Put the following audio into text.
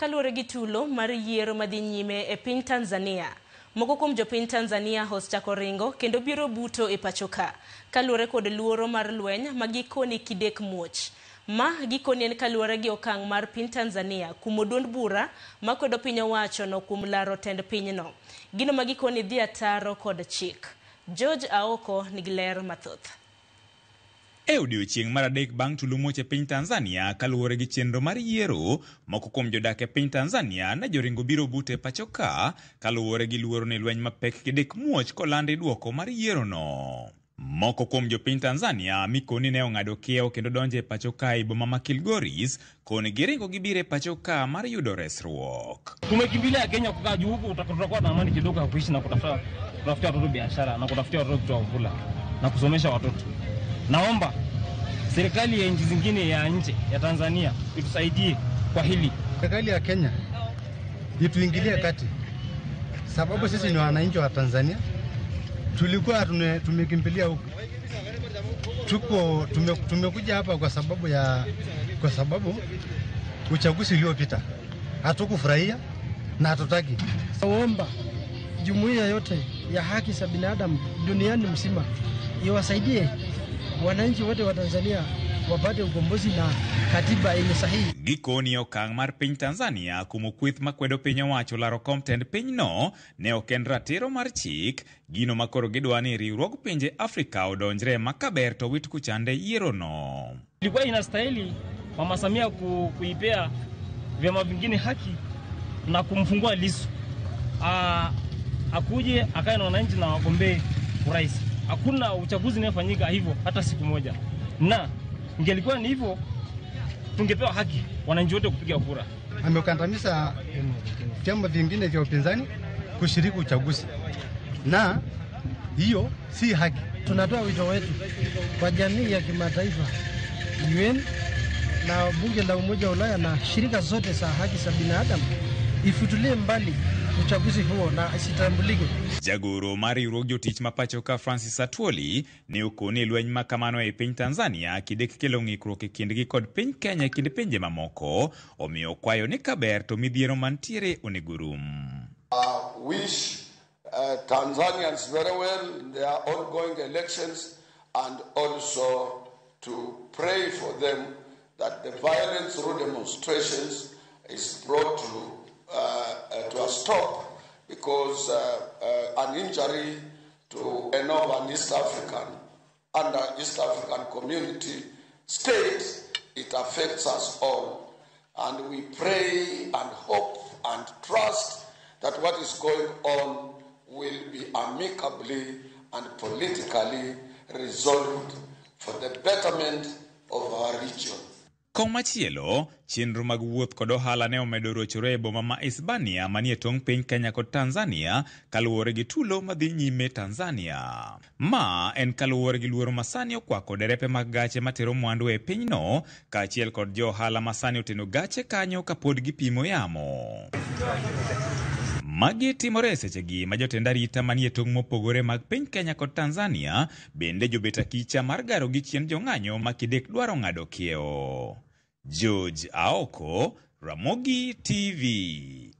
Kaluwore gi tulo mar yiero madhi nyime e piny Tanzania, moko kuom jopiny Tanzania osechako ringo kendo biro buto e pacho ka, kaluwore kod luoro mar lweny ma gikoni kidek muoch. Ma gikoni en kaluwore gi okang' mar piny Tanzania kumo duond bura makwedo piny owacho no kuom laro tend pinyno. Gino ma gikoni dhi ataro kod chik. George Aoko nigi ler mathoth. E odiechieng' mar adek bang' tulo muoch e piny Tanzania kaluwore gi chenro mar yiero, moko kuom jodak e piny Tanzania ne joringo biro buto e pacho ka kaluwore gi luoro ni lweny mapek kidek muoch kolandi duoko mar yierono. Moko kuom jopiny Tanzania mikoni ne ong'ado kiewo kendo donjo e pacho ka e boma ma Kilgoris, koni giringo gibiro e pacho ka mar yudo resruok. Tumekimbilia Kenya kukaa juu huku tutakuwa na amani kidogo ya kuishi na kutafuta kutafutia watoto biashara na kutafutia watoto kitu ya kula na kusomesha watoto. Naomba serikali ya nchi zingine ya nje ya Tanzania itusaidie kwa hili. Serikali ya Kenya ituingilie kati, sababu sisi ni wananchi wa Tanzania, tulikuwa tumekimbilia huku, tuko tumekuja hapa kwa sababu uchaguzi uliopita hatukufurahia na hatutaki. Naomba jumuiya yote ya haki za binadamu duniani mzima iwasaidie wananchi wote wa Tanzania wapate ukombozi na katiba yenye sahihi. Gikoni okang' mar piny Tanzania kumo kweth makwedo piny owacho laro kom tend pinyno ne ok en ratiro mar chik, gino ma koro gidwa ni riwruog pinje Afrika odonjre ma kaber to wit kuchande yierono. Ilikuwa inastahili Mama Samia kuipea vyama vingine haki na kumfungua Lissu. Akuje akae na wananchi na wagombee urais. Hakuna uchaguzi inayofanyika hivyo hata siku moja, na ingelikuwa ni hivyo tungepewa haki wananchi wote kupiga kura. Amekandamiza vyama vingine vya upinzani kushiriki uchaguzi, na hiyo si haki. Tunatoa wito wetu kwa jamii ya kimataifa, UN na bunge la Umoja wa Ulaya na shirika zote za haki za binadamu ifutilie mbali uchaguzi huo na isitambulike. Jagoro mar riwruog jotich ma pacho ka Francis Atwoli ne okoni e lweny ma kamano e piny Tanzania kidek kelo ng'ikruok e kindgi kod piny Kenya e kind pinje mamoko, omiyo okwayo ni kaber to midhiero mantiere onego rum. Wish Tanzanians very well in their ongoing elections and also to pray for them that the violence through demonstrations is brought to a stop, because an injury to an East African under East African Community state, it affects us all. And we pray and hope and trust that what is going on will be amicably and politically resolved for the betterment of our region. Komachielo, chenro mag wuoth kod ohala ne omedo rochore e boma ma Isebania manie tong' piny Kenya kod Tanzania kaluwore gi tulo madhi nyime Tanzania. Ma en kaluwore gi luoro masani okwako derepe mag gache matero mwandu e pinyno kaachiel kod jo ohala masani oteno gache kanyo kapod gipimo yamo. Magi timore e sechegi ma jotend arita manie tong' mopogore mag piny Kenya kod Tanzania bende jobet akicha mar garo gi chien jong'anyo ma kidek dwaro ng'ado kiewo. George Aoko, Ramogi TV.